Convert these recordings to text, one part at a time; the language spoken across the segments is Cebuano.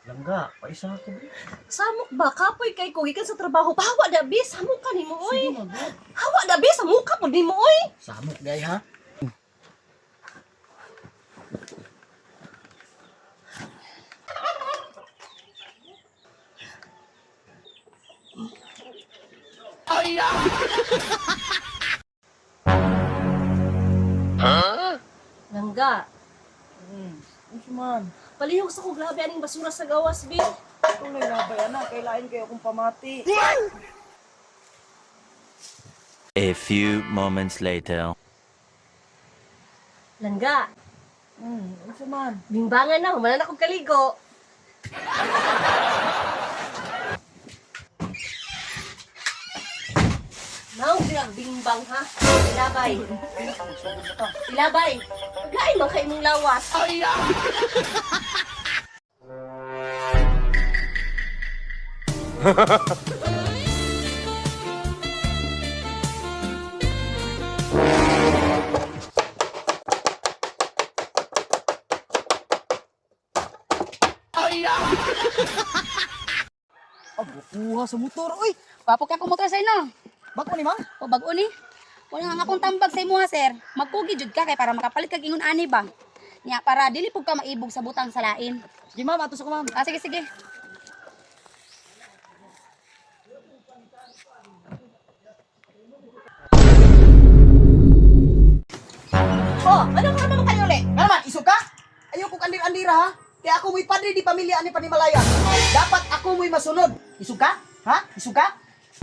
Langga, paisa ko bi. Samok ba? Kapoy kay ko gikan sa trabaho. Pahawa da bi, samok ka nimo oy. Sige, mag. Hawa da bi, samok ka pud nimo oy. Samok day ha. Langga, Unsa man? palihog sa ko grabe aning basura sa gawas bi. Tunay na ba yan? Kailain kayo akong pamati. A few moments later. Langga, Unsa man? bimbangan na, humanan akong kaligo. Naong dirang bimbang ha. Ilabay. Ilabay. Paglain man kay imong lawas. Kuha sa motor, oy. Gwapo kay akong motor sir no. Bako ni ma'am? O bag-o ni. Wala nga akong tambag sa imuha sir. Magkugi jud ka kay para makapalit kag ingon ani ba. Nya para dili pud ka maibog sa butang sa lain. Sige ma'am, ato sa ko ma'am. Ah, sige sige. Oh, ano ka naman kayo uli? Nga naman, isog ka? Ayoko kandir-andira ha. Kaya ako mo'y padre di pamilya ani Panimalaya. Dapat ako mo'y masunod. Isog ka? Ha? Isog ka?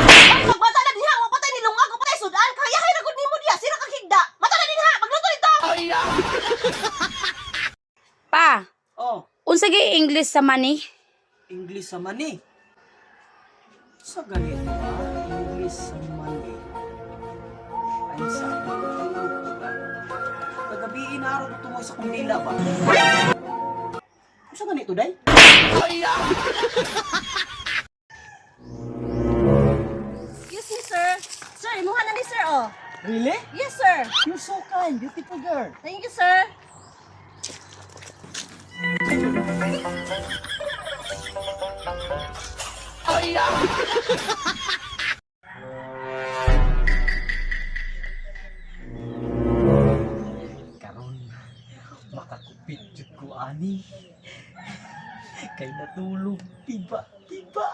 Ay, magbata na dinha, wa patay ni lungag, wa patay sudan, kaya hay ragod nimo diha, sira kang higda. Mata na dinha, magluto dito. Pa, Oh, unsa gay English sa money? English sa mani. Sa ganito ha? English sa mani. Ay sa Kagabi inaaraw ko tumoy sa kundila ba? Sa ganito, day? Excuse me, sir. Sir, imuha na ni sir, oh. Really? Yes, sir. You're so kind, beautiful girl. Thank you, sir. Karon makakupit jud ko ani. Kay natulog tiba tiba.